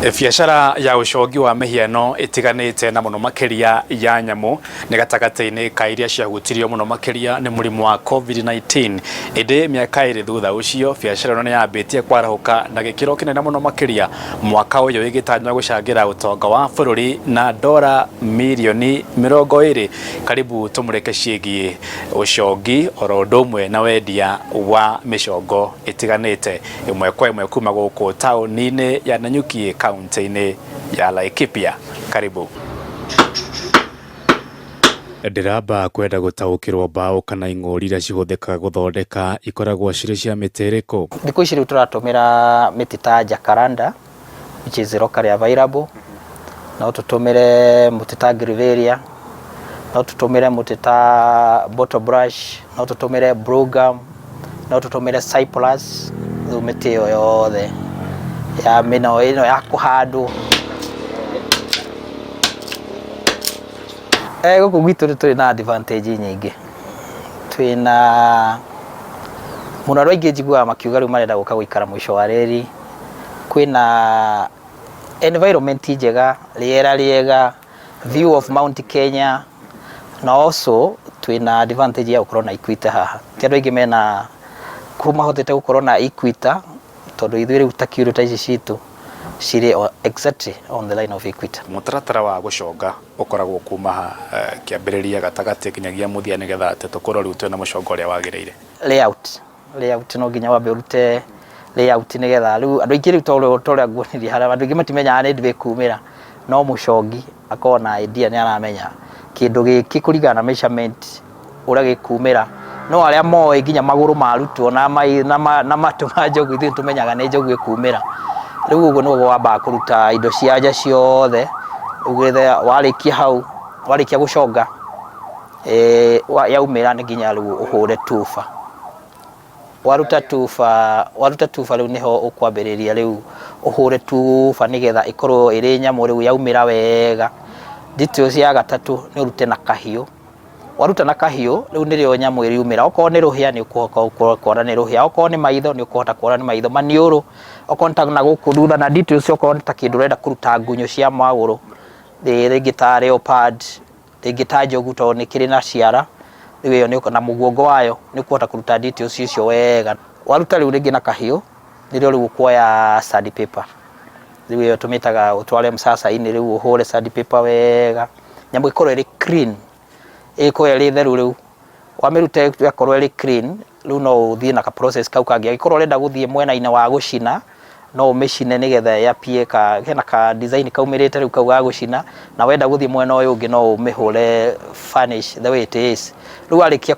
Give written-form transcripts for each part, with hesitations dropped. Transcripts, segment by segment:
Biacara ya ũcongi wa mĩhiano ĩtiganĩte na mũno makĩria ya nyamũ nĩ gatagatĩ-inĩ ka iria ciahutirio mũno makĩria nĩ mũrimũ wa COVID-19. Ĩndĩ mĩaka ĩrĩ thutha ũcio biacara ĩno nĩ yambĩtie kwarahũka na gĩkĩro kĩnene mũno makĩria mwaka ũyũ ĩgĩtanywo gũcangĩra ũtonga wa bũrũri na dora mirioni 20. Karibu tũmũrĩke ciĩgiĩ ũcongi oro ũndũ ũmwe na wendia wa mĩcongo ĩtiganĩte ĩmwe kwa ĩmwe kuma gũkũ taũni-inĩ ya Nanyuki kaunti-inĩ ya Laikipia. Karibu. Ndĩramba kwenda gũtaũkĩrwo mbaũ kana ing'ũri iria cihũthĩkaga gũthondeka ikoragwo cirĩ cia mĩtĩ ĩrĩkũ? Thikũ ici rĩu tũratũmĩra mĩtĩ ta jacaranda, which is locally available. No tũtũmĩre mũtĩ ta grevillea, no tũtũmĩre mũtĩ ta bottle brush, no tũtũmĩre blue gum, no tũtũmĩre cypress. Rĩu mĩtĩ ĩyo yothe ya mĩno ĩno ya kũhandwo. Gũkũ gwitũ nĩ tũrĩ na advantage nyingĩ. Twĩna mũno andũ aingĩ njiguaga makiuga rĩu marenda gũka gũikara mũico wa reri. Kwĩna environment njega, rĩera rĩega, view of Mount Kenya, na also twĩna advantage ya gũkorwo na Equity haha. Ti andũ aingĩ mena kũ mahotete gũkorwo na Equity, tondũ ithuĩ rĩu ta kiũrũ ta ici citũ cirĩ exactly on the line of Equity. Mũtaratara wa gũconga ũkoragwo kuma ha kĩambĩrĩria, gatagatĩ nginyagia mũthia, nĩgetha atĩ tũkorwo rĩu twĩna mũcongo ũrĩa wagĩrĩire? Layout, layout, no nginya wambe ũrute layout nĩgetha rĩu andũ aingĩ rĩu torĩa nguonirie harĩa, andũ aingĩ matimenyaga nĩ ndwĩ kumĩra, no mũcongi akorwo na idea, nĩ aramenya kĩndũ gĩkĩ kũringana na measurement ũrĩa gĩkumĩra. No arĩa moĩ nginya magũrũ marutwo na matũ ma njogu, ithuĩ tũmenyaga nĩ njogu ĩkumĩra. Rĩu ũguo nĩguo wambaga kũruta indo cia nja ciothe. Rĩu getha warĩkia hau, warĩkia gũconga, yaumĩra, nĩ nginya rĩu ũhũre tuba. Waruta tuba, waruta tuba, rĩu nĩho ũkwambĩrĩria rĩu ũhũre tuba nĩgetha ĩkorwo ĩrĩ nyamũ rĩu yaumĩra wega. Details ya gatatũ nĩ ũrute na kahiũ. Waruta na kahiũ, rĩu nĩrĩo nyamũ ĩriumĩra. Okorwo nĩ rũhĩa, nĩ ũkũhota kuona nĩ rũhĩa, okorwo nĩ maitho, nĩ ũkũhota kuona nĩ maitho, maniũrũ, okorwo nĩ ta na gũkũ thutha na details, okorwo nĩ ta kĩndũ ũrenda kũruta, ngunyũ cia magũrũ, rĩngĩ ta leopard, rĩngĩ ta njogu, tondũ nĩ kĩrĩ na ciara. Rĩu ĩyo nĩ na mũguongo wayo, nĩ ũkũhota kũruta details icio wega. Waruta rĩu rĩngĩ na kahiũ, nĩrĩo rĩu ũkuoya sandpaper. Rĩu ĩyo tũmĩtaga ũtware mcaca-inĩ, rĩu ũhũre sandpaper wega, nyamũ ĩkorwo ĩrĩ clean, ĩkorwo ĩrĩ theru. Rĩu wamĩruta yakorwo ĩrĩ clean, rĩu no ũthiĩ na ka process kau kangĩ. Angĩkorwo ũrenda gũthiĩ mwena-inĩ wa gũcina, no ũmĩcine nĩgetha yapie ka hena ka design kaumĩrĩte rĩu kau ga gũcina, na wenda gũthiĩ mwena ũyũ ũngĩ, no ũmĩhũre finish the way it is. Rĩu warĩkia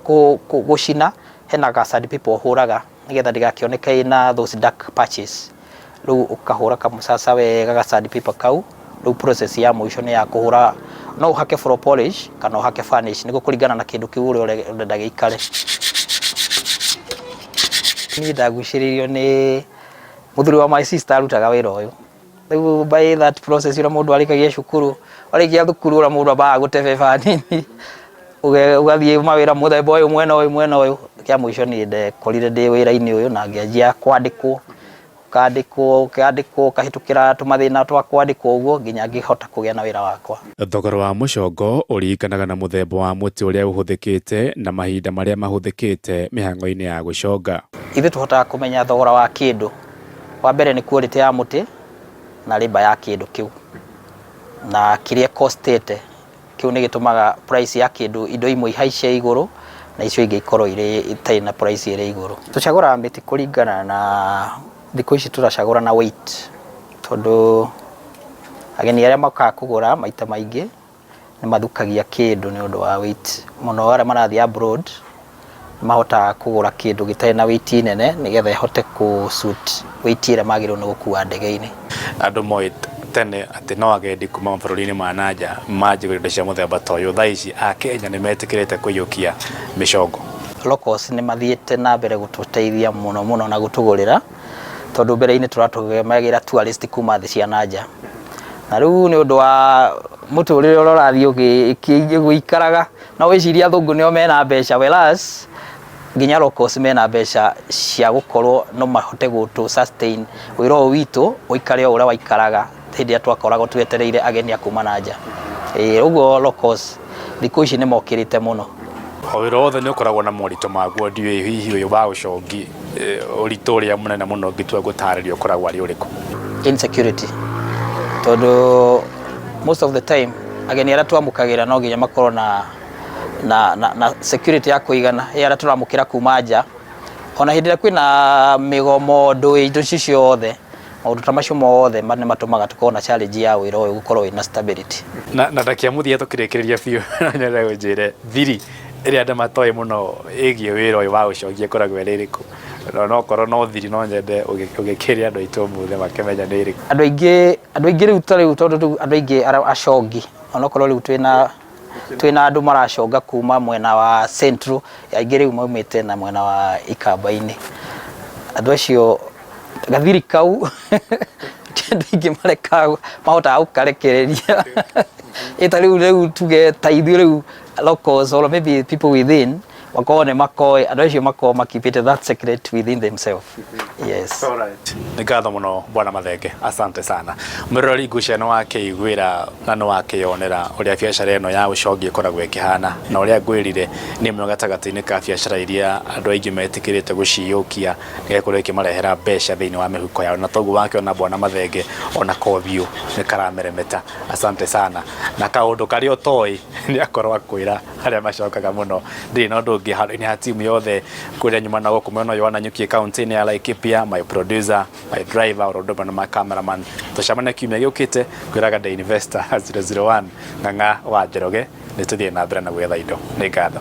gũcina, hena ga sandpaper ũhũraga nĩgetha ndĩgakĩoneke ĩna those dark patches. Rĩu ũkahũra kamũcaca wega ga sandpaper kau. Rĩu process ya mũico nĩ ya kũhũra, no ũhake floor polish kana ũhake varnish, nĩguo kũringana na kĩndũ kĩu ũrĩa ũrenda gĩikare. Niĩ ndagucĩrĩirio nĩ mũthuri wa my sister arutaga wĩra ũyũ. Rĩu by that process, ũrĩa mũndũ arĩkagia cukuru, warĩkia thukuru, ũrĩa mũndũ ambaga gũtebeba hanini, ũgathiĩ mawĩra mũthemba ũyũ, mwena ũyũ, mwena ũyũ, kĩa mũico niĩ ndekorire ndĩ wĩra-inĩ ũyũ na ngĩanjia kwandĩkwo, ũkandĩkwo, ũkandĩkwo, ũkahĩtũkĩra tũmathĩna twa kwandĩkwo ũguo nginya ngĩhota kũgĩa na wĩra wakwa. Thogora wa mũcongo ũringanaga na mũthemba wa mũtĩ ũrĩa ũhũthĩkĩte na mahinda marĩa mahũthĩkĩte mĩhang'o-inĩ ya gũconga. Ithuĩ tũhotaga kũmenya thogora wa kĩndũ, wa mbere nĩ quality ya mũtĩ na labour ya kĩndũ kĩu na kĩrĩa ĩcostĩte. Kĩu nĩ gĩtũmaga price ya kĩndũ, indo imwe ihaice igũrũ na icio ingĩ ikorwo irĩ itarĩ na price ĩrĩ igũrũ. Tũcagũraga mĩtĩ kũringana na, thikũ ici tũracagũra na weight, tondũ ageni arĩa mokaga kũgũra maita maingĩ nĩ mathukagia kĩndũ nĩ ũndũ wa weight mũno. Arĩa marathiĩ abroad nĩ mahotaga kũgũra kĩndũ gĩtarĩ na weight nene nĩgetha ĩhote kũ suit weight ĩrĩa magĩrĩirwo nĩ gũkua ndege-inĩ. Andũ moĩ tene atĩ no agendi kuma mabũrũri-inĩ ma nanja manjie indo cia mũthemba ta ũyũ. Thaa ici Akenya nĩ metĩkĩrĩte kũiyũkia mĩcongo? Locals nĩ mathiĩte na mbere gũtũteithia mũno mũno na gũtũgũrĩra, tondũ mbere-inĩ tũratũmagĩra tourist kuma thĩ cia na nja, na rĩu nĩ ũndũ wa mũtũrĩre ũrĩa ũrathiĩ ũgĩikaraga, no wĩcirie athũngũ nĩo mena mbeca, whereas nginya locals mena mbeca cia gũkorwo no mahote gũtũ sustain wĩra ũyũ witũ ũikare o ũrĩa waikaraga. Hĩndĩ ĩrĩa twakoragwo twetereire ageni a kuma na nja. Ĩĩ, ũguo locals thikũ ici nĩ mokĩrĩte mũno. O wĩra wothe nĩ ũkoragwo na moritũ maguo. Ndiũĩ hihi ũyũ wa ũcongi, ũritũ ũrĩa mũnene mũno ũngĩtua gũtarĩria ũkoragwo arĩ ũrĩkũ? Insecurity, tondũ most of the time ageni arĩa twamũkagĩra no nginya makorwo na security ya kũigana ya arĩa tũramũkĩra kuma nja. Ona hĩndĩ ĩrĩa kwĩna mĩgomo, ndũĩ, indo icio ciothe, maũndũ ta macio mothe nĩ matũmaga tũkorwo na challenge ya wĩra ũyũ gũkorwo wĩna stability. Na ndakia mũthia tũkĩrĩkĩrĩria biũ, no nyende ũnjĩre thiri ĩrĩa andũ matoĩ mũno ĩgiĩ wĩra ũyũ wa ũcongi ĩkoragwo ĩrĩ ĩrĩkũ? No korwo no thiri, no nyende ũgĩkĩre andũ aitũ ũmũthĩ makĩmenya nĩ ĩrĩkũ. Andũ aingĩ rĩu, ta rĩu, tondũ rĩu andũ aingĩ acongi, onokorwo rĩu twĩna andũ maraconga kuma mwena wa Central, aingĩ rĩu maumĩte na mwena wa Ikamba-inĩ. Andũ acio gathiri kau ti andũ aingĩ marekaga mahotaga gũkarekereria. Ĩ ta rĩu tuge ta ithuĩ rĩu locals or maybe people within makorwo nĩ makoĩ, andũ acio makorwo makipĩte that secret within themselves, yes. Nĩ ngatho mũno, Bwana Mathenge, asante sana. Mwĩroreri ngucia, nĩ wakĩiguĩra na nĩ wakĩyonera ũrĩa biacara ĩno ya ũcongi ĩkoragwo ĩkĩhana, na ũrĩa ngwĩrire nĩ ĩmwe gatagatĩ-inĩ ka biacara iria andũ aingĩ metĩkĩrĩte gũciyũkia nĩgũkorwo ĩkĩmarehera mbeca thĩinĩ wa mĩhuko yao. Na toguo wakĩona Bwana Mathenge ona kothiũ nĩ karameremeta. Asante sana. Na kaũndũ karĩa ũtoĩ nĩ akorwo akwĩra arĩa macokaga mũno. Ndirĩ na ũndũ ũngĩ handũ-inĩ ha timu yothe kũrĩa nyuma na gũkũ mwena ũyũ wa Nanyuki, kaunti-inĩ ya Laikipia, my producer, my driver, oro ũndũ ũmwe na my cameraman. Tũcemanie kiumia gĩũkĩte. Kwĩraga the Investor 001, Ng'ang'a wa Njoroge. Nĩ tũthiĩ na mbere na gwetha indo. Nĩ ngatho.